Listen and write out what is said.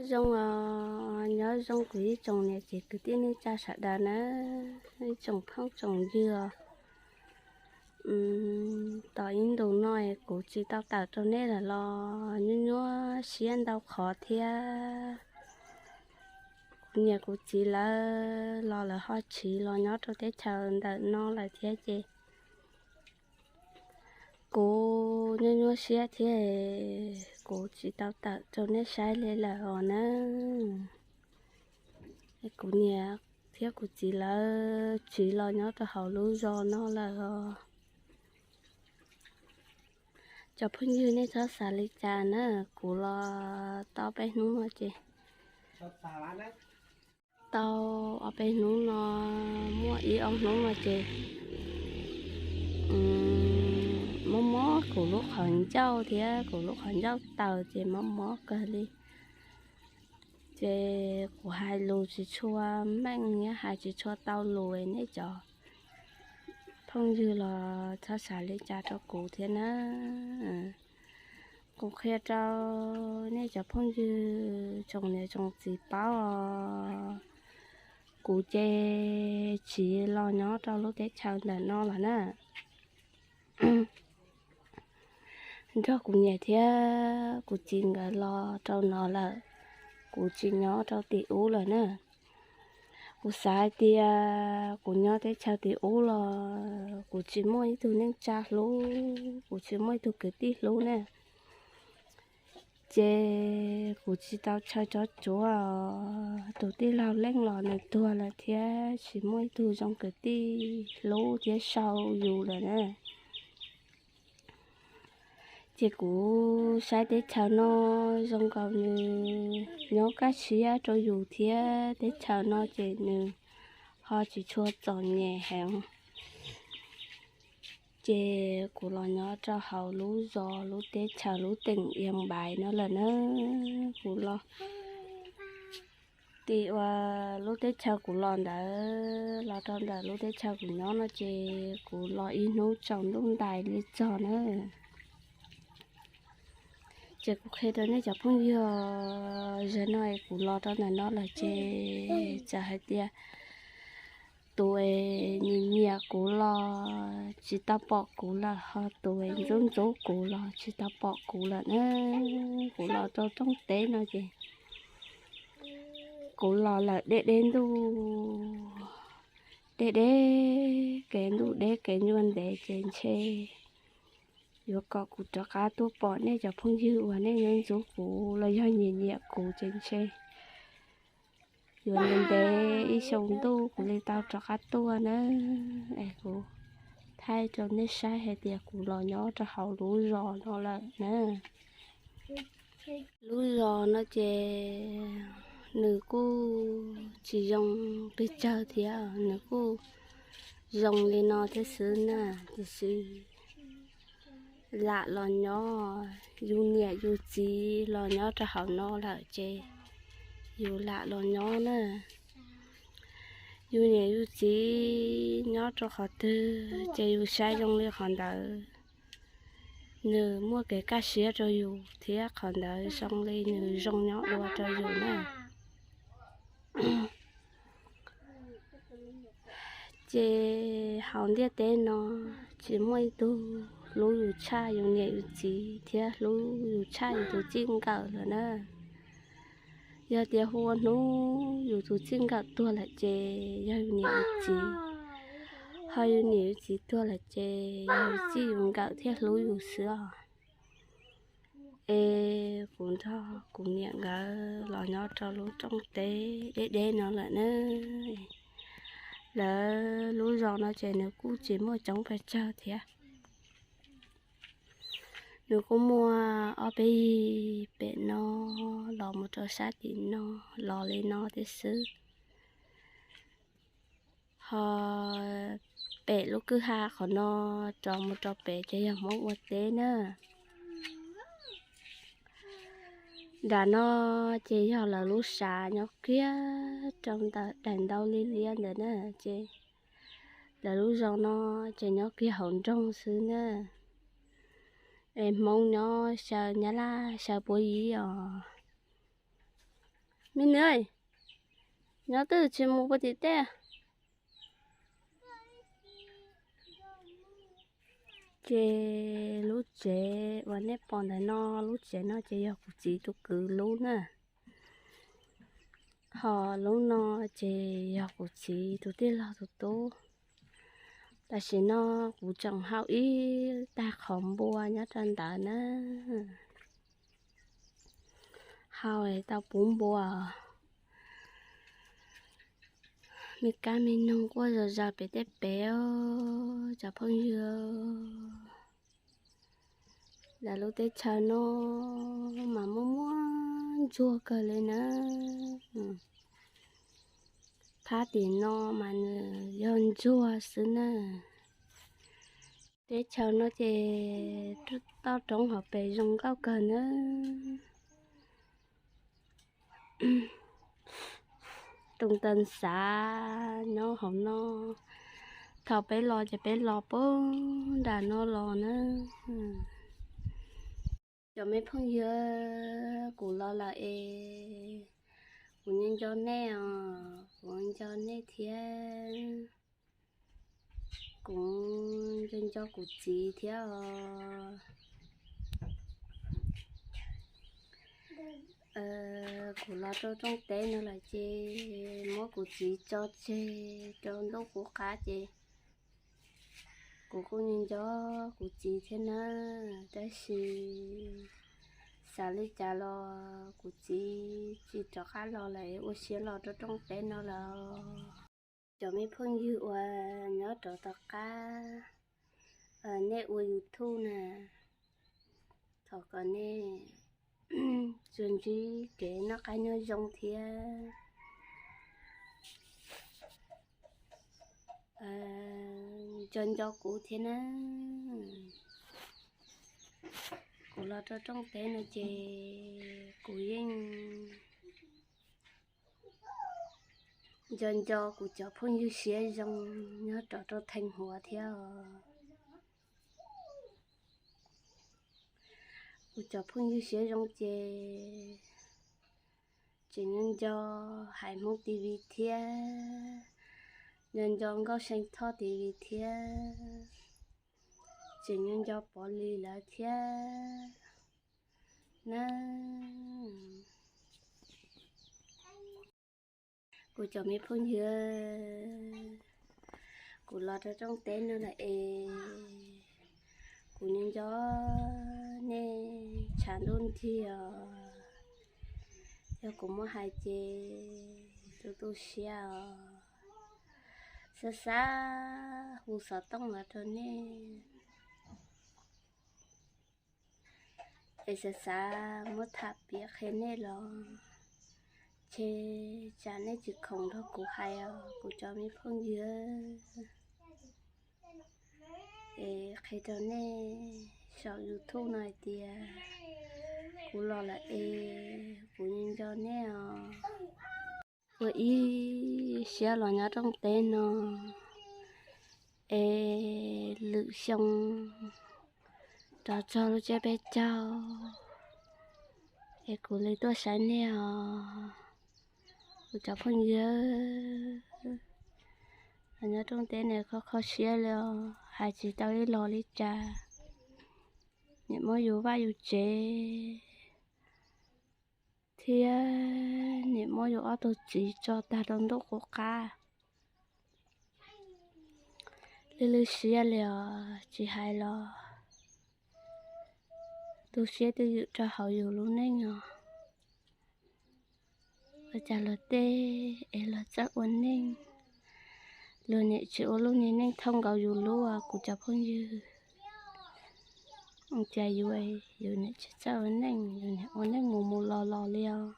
Nyob zoo os, nyob zoo kuv ib tsoom niam txiv kwv tij neej tsa sawv daws na, ib tsoom phooj tsoom ywg os. Tom ib ntus no kuv tsis tau tawm rau nej lawm los nyuaj nyuaj siab ntau qhov thiab. Kuv niam kuv txiv lawv los lawv ho tsiv los nyob rau teb chaws ntawm no lawm thiab ces kuv nyuaj nyuaj siab thiab, kuv tsis tau tawm rau nej saib li lawm os na. Kuv niam thiab kuv txiv lawv tsiv los nyob rau hauv lub zos no lawm os. Cov phooj ywg nej txhob xav li cas na, kuv los tau peb hnub no ces, tau ob peb hnub no, muaj ib ob hnub no ces mob mob kuv lub qhov ncauj thiab kuv lub qhov ncauj taws ces mob mob kawg li. Ces kuv hais lus tsis tshua meej thiab hais tsis tshua tau lus, nej cov phooj ywg los txhob xav li cas rau kuv thiab na. Kuv qhia rau nej cov phooj ywg tsoom niam tsoom txiv paub os, kuv ces tsiv los nyob rau lub teb chaws ntawm no lawm na. Nrog kuv niam thiab kuv txiv nkawd los rau no lawm, kuv tsis nyob rau tim ub lawm na. Kuv xav hais tias kuv nyob teb chaws tim ub los kuv tsis muaj ib tug neej tsa hlub, kuv tsis muaj ib tug kwv tij hlub na. Ces kuv tsis tau chaw tso tsuav, tus tij laug Leej los nws tuag lawm thiab tsis muaj ib tug zoo kwv tij hlub thiab sau yus lawm na. Ces kuv saib teb chaws no zoo nkaus nws nyob kaj siab rau yus thiab, teb chaws no ces nws ho tsis tshua txom nyem heev. Ces kuv los nyob rau hauv lub zos lub teb chaws lub teem Iab Npaiv no lawm na. Kuv los tim uas lub teb chaws kuv los ntawd los rau ntawm lub teb chaws kuv nyob no ces kuv los ib hnub tsaus ntuj ntais li txog na. Ces kuv qhia rau nej cov phooj ywg, zaum no es kuv los rau ntawm no lawm ces txawm hais tias tus es nyiam nyiam kuv los tsis tau pom kuv lawm, ho tus es ntxub ntxub kuv los tsis tau pom kuv lawm na. Kuv los rau rooj teb no ces kuv los lawm deb deb ntuj, deb deb kev ntuj deb kev ncua ntev ces ntshe yuav kom kuv rov qab tuaj pom nej cov phooj ywg uas nej ntxub ntxub kuv los yog nyiam nyiam kuv ces ntshe yuav ntev ntev ib xyoo ntuj kuv li tau rov qab tuaj na. Es kuv thaij rau nej saib hais tias kuv los nyob rau hauv lub zos no lawm na. Lub zos no ces nws kuj tsis zoo pes tsawg thiab, nws kuj zoo li no thiab xwb na, tiam sis lam los nyob, yus niam yus txiv los nyob rau hauv no lawm ces yus lam los nyob na. Yus niam yus txiv nyob rau qhov twg ces yus saib zoo li qhov ntawd. Nws muaj kev kaj siab rau yus thiab qhov ntawd zoo li nws zoo nyob dua rau yus na. Ces hauv ntiaj teb no tsis muaj ib tug hlub yus tshaj yus niam yus txiv thiab hlub yus tshaj yus tus txij nkawm lawm na. Yog tias hu ua hnub yus tus txij nkawm tuag lawm ces yog yus niam yus txiv, ho yus niam yus txiv tuag lawm ces yog yus txij yus nkawm thiaj hlub yus xwb os. Es kuv nrog kuv niam nkawd los nyob rau lub rooj teb deb deb no lawm na. Lawv lub zos no ces nws kuj tsis muaj coob pes tsawg thiab. Nws kuj muaj ob peb yig pem no los mus rau sab tim no los li no thiab xwb. Ho pem lub kwj ha qhov no rov mus rau pem ces yog Hmoob ua teb na. Nram no ces yog lawv lub sav nyob kiag rau ntawm daim ntaub liab liab ntawd na. Ces lawv lub zos no ces nyob kiag hauv nroog xwb na. Es Hmoob nyob xyaw Nyab Laj xyaw Puab Yib os. Me nws, nyob twg tsis mus puag tim tej? Ces lub tsev uas nej pom ntawm no, lub tsev no ces yog kuv txiv tus kwv lub na. Ho lub no ces yog kuv txiv tus tij laug tus tub. Tam sim no kuv tseem hau ib tag qhov npua nyob rau ntawd na. Hau tau puv npua, me kab me noog quaj zom zaws pem tej pem os cov phooj ywg. Lawv lub teb chaws no mas muaj muaj ntsuag kawg li na. Phab tim no mas nws yog ntsuag xwb na. Teb chaws no ces toj roob hauv pes zoo nkauj kawg na. Tus ntawd xav nyob hauv no, thaum peb los ces peb los puag nram no los na. Cov me phooj ywg, kuv los lawm es kuv nco nco nej os, kuv nco nej thiab. Kuv nco nco kuv txiv thiab os. Kuv los rau rooj teb no lawm ces muab kuv txiv tso tseg rau ntuj qub qab ces kuv kuj nco nco kuv txiv thiab na, tab sis xav li cas los kuv txiv tsis rov qab los lawm, ua siab los rau rooj teb no lawm. Cov me phooj ywg uas nyob rov tom qab, nej ua YouTube na, thov kom nej tsuas ntsib kev noj qab nyob zoo thiab nco nco kuv thiab na. Kuv los rau rooj teb no ces kuv yeej nco nco kuv cov phooj ywg siab zoo nyob rov rau Theej Huav thiab os. Kuv cov phooj ywg siab zoo ces tseem nco nco Haiv Hmoob TV thiab, nco nco Nkauj See Thoj TV thiab, tseem nco nco Pov Lis lawv thiab na. Kuv cov me phooj ywg, kuv los rau rooj teb no lawm es kuv nco nco nej tshav ntuj nrig os. Yog kuv muab hais ces tu tu siab os, xav xav hu xov tooj los rau nej es xav xav muab tham piav qhia nej los ces tsam nej tsis khoom nrog kuv hais os kuv cov me phooj ywg. Es qhia rau nej saum YouTube no hais tias kuv los lawm es kuv nco nco nej os. Ua ib siab los nyob rooj teb no es lwm xyoo rov txog lub tsiab peb caug es kuv li tuaj saib nej os kuv cov phooj ywg. Los nyob rooj teb no kho kho siab li os, hais tsis tau ib los li cas. Niam muab yus vaj yus tsev thiab niam muab yus ob tug txiv tso tag rau ntuj qub qab. Lwj lwj siab li os, tsis hais los tu siab twj ywm rau hauv yus lub neej os. Ua cas luag tej es luag txawj ua neej, luag niam tsis ua lub niag neej thooj nkaus yus lub os kuv cov phooj ywg. Ua cas yus, yus niam tsis txawj ua neej, yus niam ua neej mus mus los los li os.